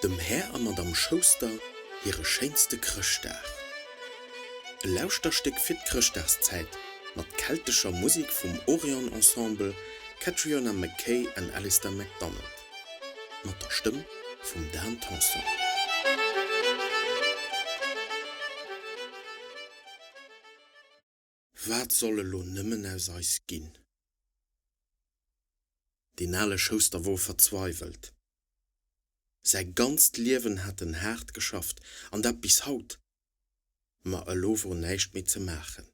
Dem Här a Madamm Schouster hire schéinste Chrëschtdag. E Lauschterstéck fir d'Chrëschtdagszäit mat keltescher Musek vum Orion Ensemble, Catriona McKay and Alistair MacDonald. Mat der Stëmm vum Dan Tanson. Wat soll elo nëmmen aus eis ginn? Deen ale Schouster wor verzweiwelt. Säi ganzt Liewen hat en haart geschafft, an dat bis haut, ma elo wor näischt méi ze maachen.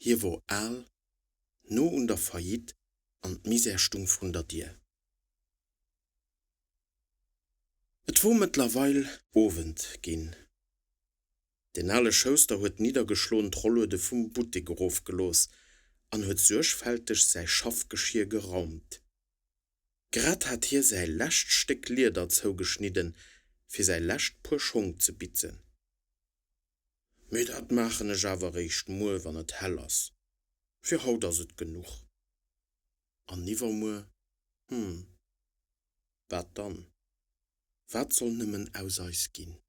Hie wor al, no un der Faillite an d'Misär stung vrun der Dier. Et wor mëttlerweil Owend ginn. Deen ale Schouster huet niddergeschloen d'Rolluede vum Buttek erofgelooss an huet suergfälteg säi Schaffgeschier geraumt. Grad hat hie säi lescht Stéck Lieder zougeschnidden, fir säi lescht Puer Schong ze bitzen. Mee dat maachen ech awer eréischt muer, wann et hell ass. Fir haut ass et genuch. An iwwermuer, hm, wat dann? Wat soll nëmmen aus eis ginn?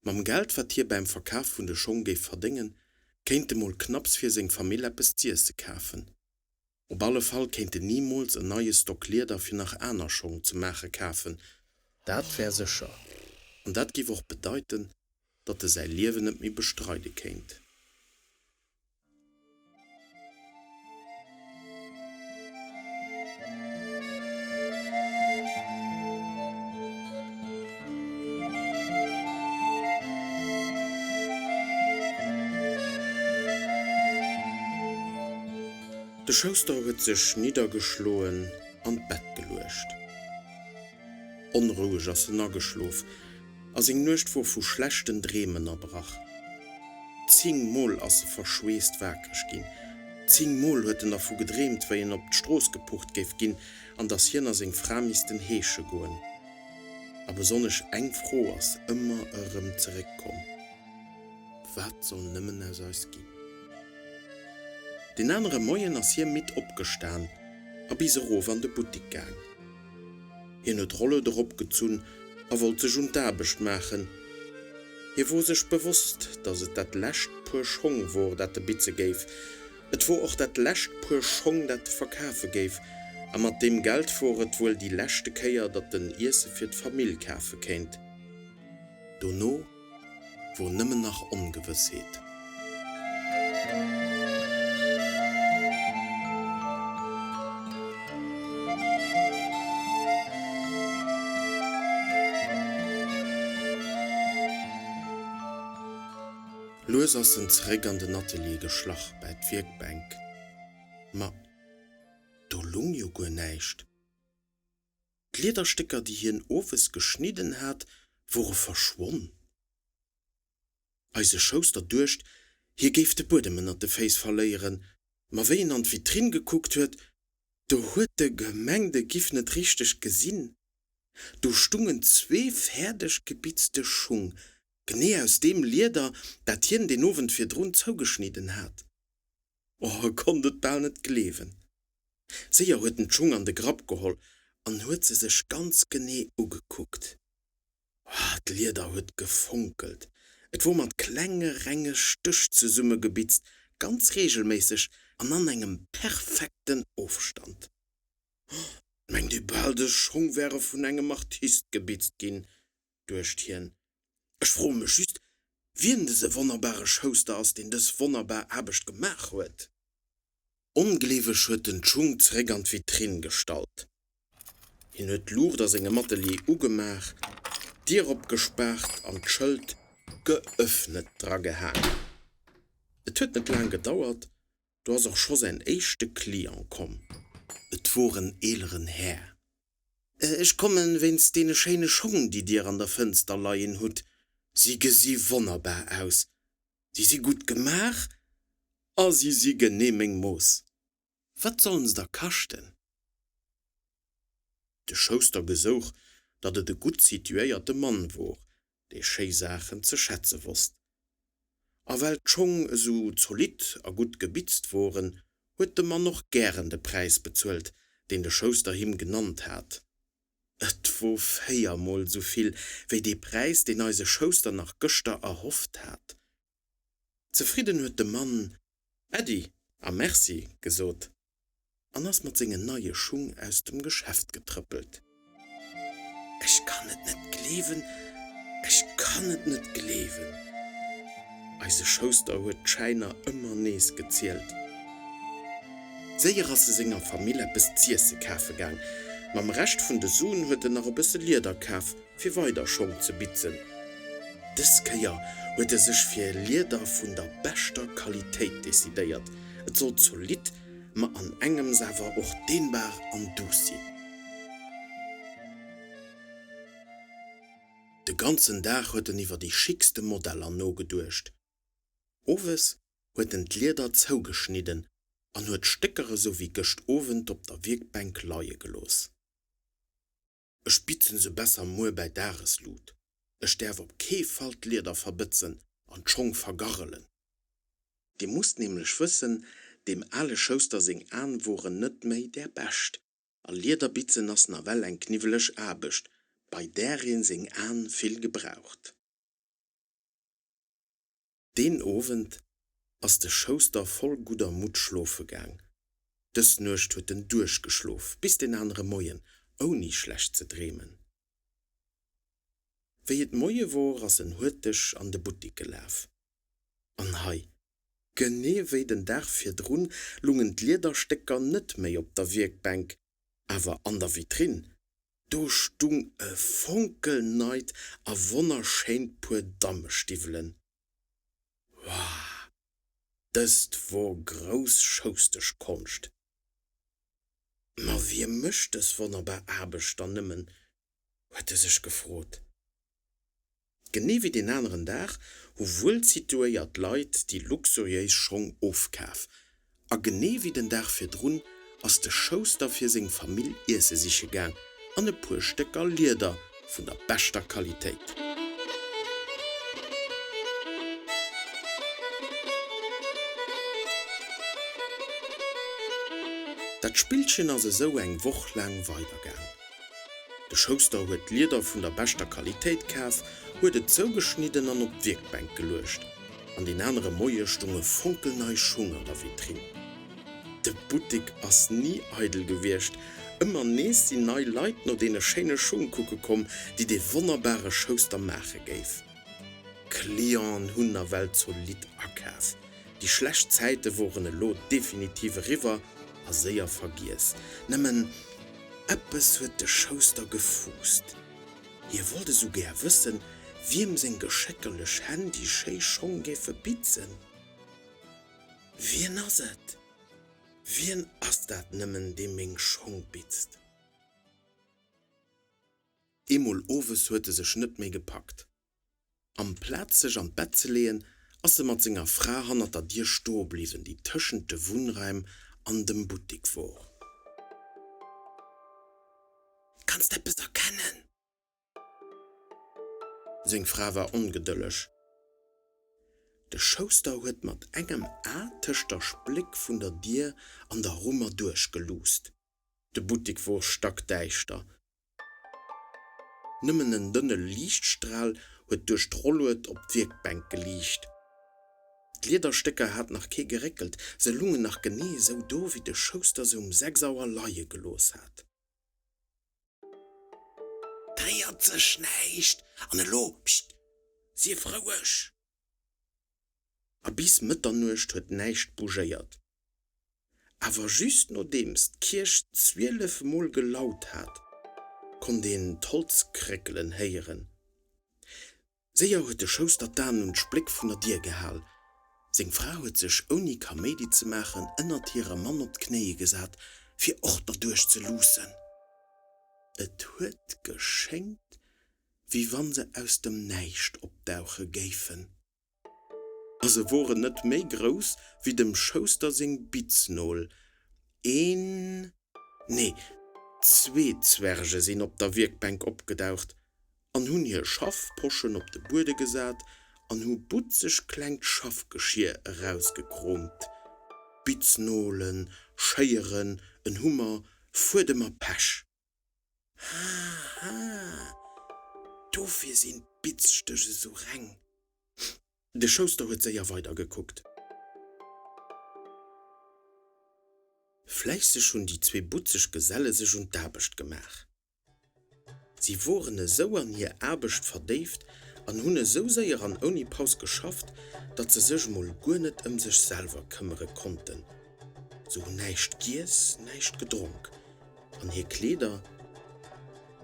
Mam Geld, wat hie bäim Verkaf vun de Schong géif verdéngen, kéint e mol knapps fir seng Famill eppes z'iesse kafen. Op alle Fall kéint en nimools en neie Stock Lieder fir nach aner Schong ze maache kafen, dat wär sécher. An dat géif och bedeiten, datt e säi Liewen net méi bestreide kéint. De Schouster huet sech niddergeschloen an d'Bett geluecht. Onroueg ass en ageschlof a seng Nuecht wor vu schlechten Dreem ënnerbrach. Zingmol ass e verschweesst wakereg ginn. Zingmol huet en dervu gedreemt, wéi en op d'Strooss gepucht géif ginn an datt hien a seng Fra missten heesche goen. A besonnesch eng Fro ass ëmmer erëm zeréckkomm, Wat soll nëmmen aus eis ginn? Deen anere Moien ass hie midd opgestan a bis erof an de Buttik gaang. Hien huet d'Rollued eropgezunn a wollt sech un d'Aarbecht maachen. Hie wor sech bewosst, datt et dat lescht Puer Schong wor, dat e bitze géif. Et wor och dat lescht Puer Schong, dat e verkafe géif, a mat deem Geld wor et wuel déi leschte Kéier, datt en Iesse fir d'Famill kafe kéint. Dono wor nëmmen nach Ongewëssheet. Lues ass en zeréck an den Atelier geschlach bäi d'Wierkbänk. Ma do lung jo guer näischt. D'Liederstécker, déi hien owes geschnidden hat, wore verschwonn. Eise Schouster duecht, hie géif de Buedem ënnert de Féiss verléieren, ma wéi en an d'Vitrinn gekuckt huet, do huet e gemengt, e giff net richteg gesinn. Do stungen zwee fäerdeg gebitzte Schung, genee aus deem Lieder, dat hien deen Owend virdrun zougeschnidden hat. Oh, e konnt et bal net gleewen. Séier huet en d'Schung an de Grapp geholl an huet se sech ganz genee ugekuckt. Oh, d'Lieder huet gefonkelt. Et wor mat klenge renge Stéch zesummegebitzt, ganz reegelméisseg an an engem perfekten Ofstand. Oh, 't mengt ee bal, dës Schong wäre vun engem Artist gebitzt ginn, duecht hien. Ech froe mech just, wien dëse wonnerbare Schouster ass, deen dës wonnerbar Aarbecht gemaach huet. Ongleeweg huet en d'Schung zeréck an d'Vitrinn gestallt. Hien huet d'Luucht a sengem Atelier ugemaach, d'Dier opgespaart an d'Schëld Geöffnet dragehaang. Et huet net laang gedauert, do ass och scho säin éischte Client komm. Et wor en eeleren Här. Ech komme wéinst deene schéine Schong, déi Dir an der Fënster leien hutt. Si gesi wonnerbar aus. Si si gutt gemaach a si si genee meng Mooss. Wat sollen se da kaschten? De Schouster gesouch, datt et e gutt situéierte Mann wor, dee schéi Saachen ze schätze wosst. A well d'Schong esou zolidd a gutt gebitzt woren, huet de Mann och gären de Präis bezuelt, deen de Schouster him genannt hat. Et wor véiermol esou vill wéi dee Präis, deen eise Schouster nach gëschter erhofft hat. Zefridden huet de Mann Äddi a Merci gesot an ass mat sengen neie Schung aus dem Geschäft getrëppelt. Ech kann et net gleewen, ech kann et net gleewen! Eise Schouster huet d'Schäiner ëmmer nees gezielt. Séier ass e senger Famill eppes z'iesse kafe gaang. Mam Rescht vun de Suen huet en nach e bësse Lieder kaf, fir weider Schong ze bitzen. Dës Kéier huet e sech fir Lieder vun der beschter Qualitéit decidéiert. Et sollt zolidd, ma an engems awer och dehnbar an duuss sinn. De ganzen Dag huet en iwwer déi schickste Modeller nogeduecht. Owes huet en d'Lieder zougeschnidden an huet d'Stécker esou wéi gëscht Owend op der Wierkbänk leie gelooss. Ech bitzen se besser muer bäi Dageslut. Ech däerf op kee Fall d'Lieder verbëtzen an d'Schong vergarrelen. Dir musst nämlech wëssen, deem ale Schouster seng Aen woren net méi där bescht, a Liederbitzen ass nawell eng kniwweleg Aarbecht, bei där een seng Aen vill gebraucht. Deen Owend ass de Schouster voll gudder Mutt schlofe gaang. Dës Nuecht huet en duerchgeschlof bis den anere Moien, ouni schlecht ze dreemen. Wéi et Moie wor, ass en huerteg an de Buttik gelaf. An hei, genee wéi den Dag virdrun, lungen d'Liederstécker net méi op der Wierkbänk, awer an der Vitrinn, do stung e fonkelneit a wonnerschéint Puer Dammestiwwelen. Wah! Dëst wor grouss Schousteschkonscht! Ma wie mécht dës wonnerbar Aarbecht dann nëmmen? huet e sech gefrot. Genee wéi deen aneren Dag hu wuelsituéiert Leit déi luxuriéis Schong ofkaf. A genee wéi den Dag virdrun ass de Schouster fir seng Famill Iesse siche gaang an e puer Stécker Lieder vun der beschter Qualitéit. Dat Spillchen ass esou eng Woch laang weidergaang. De Schouster huet d'Lieder vun der beschter Qualitéit kaf, huet et zougeschnidden an op d'Wierkbänk geluecht. An deen anere Moie stonge fonkelnei Schung an der Vitrinn. De Buttek ass ni eidel gewiescht. Ëmmer nees sinn nei Leit no deene schéine Schung kucke komm, déi dee wonnerbare Schouster maache géif. D'Clienten hunn nawell zolidd akaf. Déi schlecht Zäite woren elo definitiv eriwwer a séier vergiess. Nëmmen eppes huet de Schouster gefuusst. Hie wollt esou gär wëssen, wiem seng geschéckerlech Hänn déi schéi Schong géife bitzen. Wien ass et? Wien ass dat nëmmen, dee meng Schong bitzt? Eemol owes huet e sech net méi gepackt. Amplaz sech an d'Bett ze leeën, ass e mat senger Fra hannert der Dier stoe bliwwen, déi tëschent de Wunnraim an dem Buttik wor. Kanns d'eppes erkennen? Seng Fra war ongedëlleg. De Schouster huet mat engem A tëscht der Spléck vun der Dier an der Rumm erduerch geluusst. De Buttik wor stackdäischter. Nëmmen en dënne Liichtstral huet duerch d'Rollued op d'Wierkbänk geliicht. D'Liederstécker hat nach kee geréckelt, se lungen nach genee esou do, wéi de Schouster se um 6 Auer leie gelooss hat. D'réiert sech näischt! An elo, pscht, sief roueg! A bis Mëtternuecht huet näischt bougéiert. Awer just nodeems d'Kierch 12 mol gelaut hat, konnt een d'Holz kréckelen héieren. Séier huet de Schouster d'Aen un d'Spléck vun der Dier gehal. Seng Fra huet sech ouni Kaméidi ze maachen ënnert hire Mann op d'Knéie gesat, fir och derduerch ze luussen. Et huet geschéngt, wéi wann se aus dem Näischt opdauche géifen. A se woren net méi grouss wéi dem Schouster seng Biznol. Een, nee, zwee Zwerge sinn op der Wierkbänk opgedaucht an hunn hir Schaffposchen op de Buede gesat an hu butzeg klengt Schaffgeschier erausgekroomt, Biznolen, Schéieren, en Hummer, Fuedem a Pech. Haha, dofir sinn d'Bitzstéch esou reng. De Schouster huet séier weidergekuckt. Fläisseg hunn déi zwee butzeg Geselle sech un d'Aarbecht gemaach. Si woren esou an hir Aarbecht verdéift an hunn esou séier an ouni Paus geschafft, datt se sech mol guer net ëm sech selwer këmmere konnten. Se hunn näischt giess, näischt gedronk an hir Kleeder,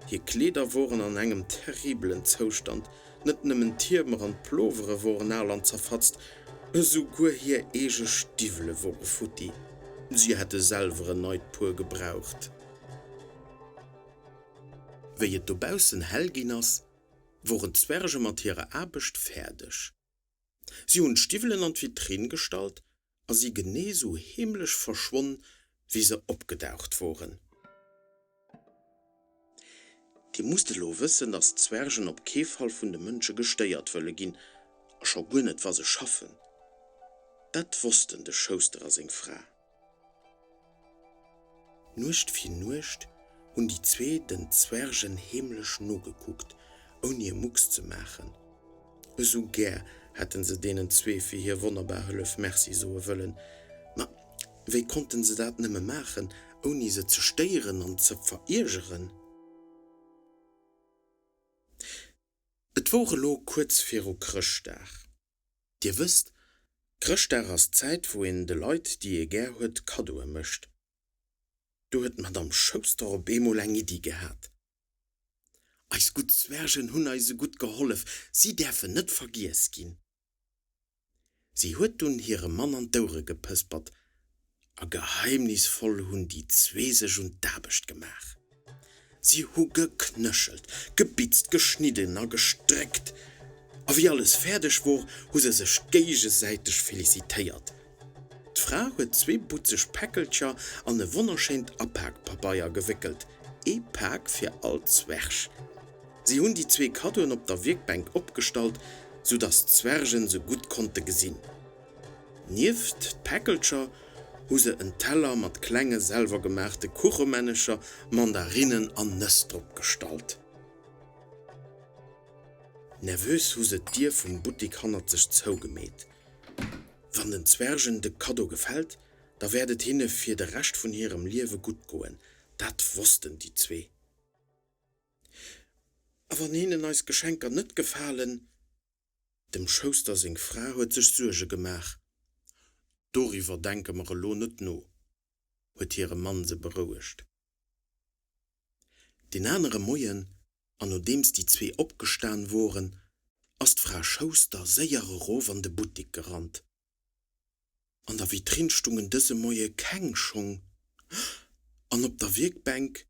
hir Kleeder woren an engem terribelen Zoustand, net nëmmen d'Hiemer an d'Plovere woren al an zerfatzt, esouguer hir eege Stiwwele wore futti, si hätte selwer en neit Puer gebraucht. Wéi et dobaussen hell ginn ass, woren d'Zwerge mat hirer Aarbecht fäerdeg. Si hunn d'Stiwwelen an d'Vitrinn gestallt a si genee sou heemlech verschwonn, wéi se opgedaucht woren. Dir musst elo wëssen, dass d'Zwergen op kee Fall vun de Mënsche gestéiert wëlle ginn, a scho guer net, wa se schaffen. Dat wossten de Schouster a seng Fra. Nuecht fir Nuecht hunn déi zwee den Zwergen heemlech nogekuckt, ouni e Mucks ze maachen. Esou gär hätte se deenen zwee fir hir wonnerbar Hëllef Merci soe wëllen, ma wéi konnten se dat nëmme maachen, ouni se ze stéieren an ze veriergeren? Et wor elo kuerz viru Chrëschtdag. Dir wësst, Chrëschtdag ass d'Zäit, wou een de Leit, déi ee gär huet, Kaddoe mécht. Do huet d'Madame Schouster op eemol eng Iddi gehat. Eis gutt Zwergen hunn eis esou gutt gehollef, si däerfen net vergiess ginn. Si huet dunn hirem Mann an d'Ouere gepëspert A geheimnisvoll hunn déi zwee sech un d'Aarbecht gemaach. Si hu geknéchelt, gebitzt, geschnidden a gestréckt. A wéi alles fäerdeg wor, hu se sech géigesäiteg felicitéiert. D'Fra huet zwee butzeg Päckelcher an e wonnerschéint Apakpabeier gewéckelt, ee Pak fir all Zwerg. Si hunn déi zwee Kaddoen op der Wierkbänk opgestallt, sou dass d'Zwergen se gutt konnte gesinn. Nieft d'Päckelcher hu se en Teller mat klenge selwergemaachte Kuchemännecher, Mandarinnen an Nëss drop gestallt. Nervös hu se d'Dier vum Buttik hannert sech zougemeet. Wann den Zwergen de Kaddo gefält, da wäert et hinne fir de Rescht vun hirem Liewe gutt goen, dat wossten déi zwee. A wann hinnen eis Geschenker net gefalen? Dem Schouster seng Fra huet sech Suerge gemaach. Doriwwer denke mer elo net no, huet hire Mann se berouegt. Deen anere Moien, an nodeems déi zwee opgestan woren, ass d'Fra Schouster séier erof an de Buttik gerannt. An der Vitrinn stungen dëse Moie keng Schong an op der Wierkbänk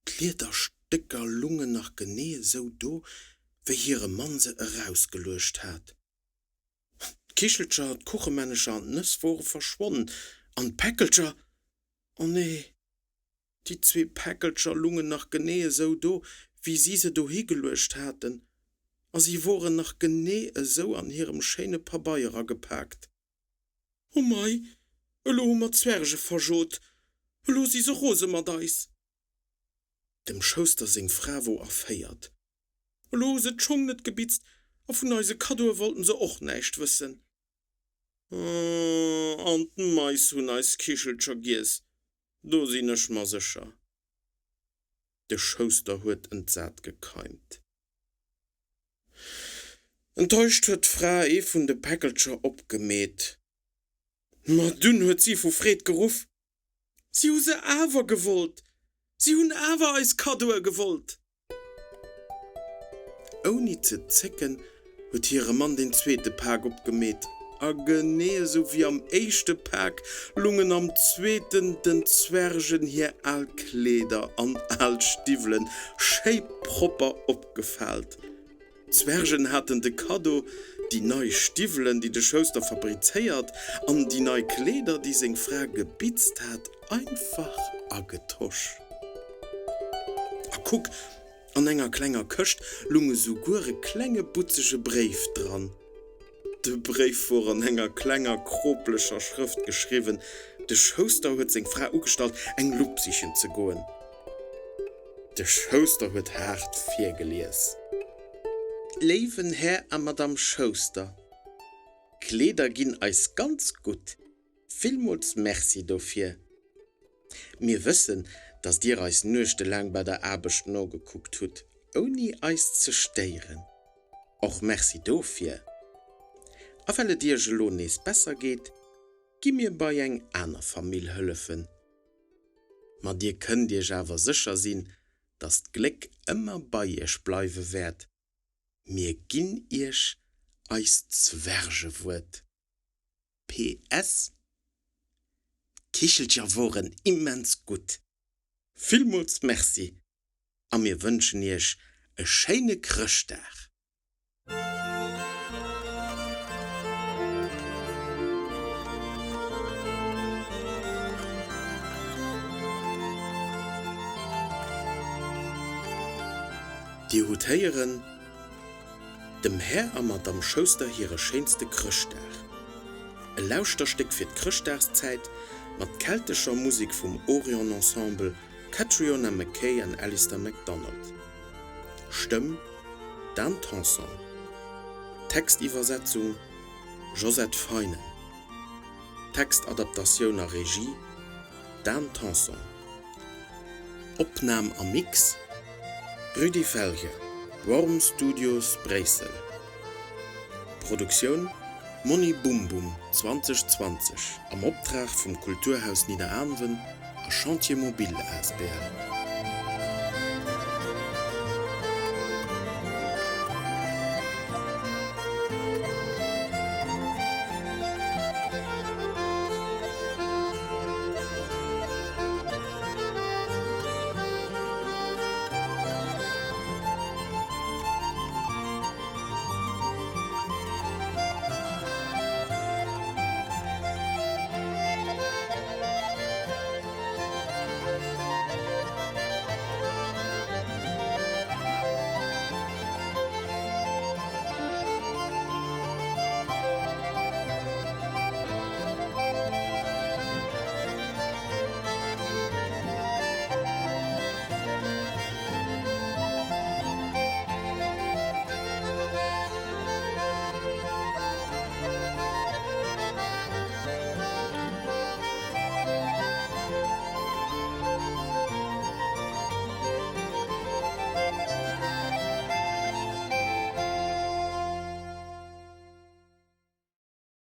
D'Liederstécker lungen nach genee esou do, wéi hire Mann se erausgeluecht hat. D'Kichelcher, d'Kuchemännecher an d'Nëss wore verschwonn, an d'Päckelcher, o nee, déi zwee Päckelcher lungen nach genee esou do, wéi si se dohi geluecht haten, a si woren nach genee esou an hirem schéine Pabeier agepaakt. O mei, elo hu mer d'Zwerge verjot, elo si se rose mat eis! Dem Schouster seng Fra wor erféiert. Elo hu se d'Schong net gebitzt a vun eise Kaddoe wollten se och näischt wëssen. An d'Mais hunn eis Kichelcher giess, do sinn ech mer sécher. De Schouster huet entsat gekeimt. Enttäuscht huet d'Fra ee vun de Päckelcher opgemeet. Ma dunn huet si vu Freed geruff, Si hu se awer gewollt! Si hunn awer eis Kaddoe gewollt! Ouni ze zécken huet hire Mann deen zweete Pak opgemeet a genee esou wéi am éischte Pak lungen am zweeten den Zwergen hir al Kleeder an al Stiwwelen schéi propper opgefaalt. D'Zwergen haten de Kaddo, déi nei Stiwwelen, déi de Schouster fabrizéiert, an déi nei Kleeder, déi seng Fra gebitzt hat, einfach agetosch. A kuck, an enger klenger Këscht lung esouguer e klenge butzege Bréif dran. De Bréif wor an enger klenger kroplecher Schrëft geschriwwen. De Schouster huet seng Fra ugestallt, eng Lupp sichen ze goen. De Schouster huet haart virgelies. Léiwen Här a Madame Schouster, d'Kleeder ginn eis ganz gutt. Villmools Merci dofir. Mir wëssen, dass Dir eis nuechtelaang bei der Aarbecht nogekuckt hutt, ouni eis ze stéieren. Och Merci dofir. A well et Iech elo nees besser geet, gi mir bei eng aner Famill hëllefen. Ma Dir kënnt Iech awer sécher sinn, dass d'Gléck ëmmer bei Iech bleiwe wäert. Mir ginn Iech eist Zwergewuert. PS. D'Kichelcher woren immens gutt. Villmools Merci a mir wënschen Iech e schéine Chrëschtdag! Dir hutt héieren, Dem Här a Madamm Schouster hire schéinste Chrëschtdag. E Lauschterstéck fir d'Chrëschtdagszäit mat keltescher Musek vum Orion Ensemble, Catriona McKay an Alistair McDonald. Stëmm, Dan Tanson. Textiwwersetzung, Josette Feinen. Textadaptatioun a Regie, Dan Tanson. Opnam a Mix, Rudy Felger, Worm Studios, Bréissel. Produktioun, Monni Bum Bum 2020 am Optrag vum Kulturhaus Nidderaanwen a Chantier Mobile asbl.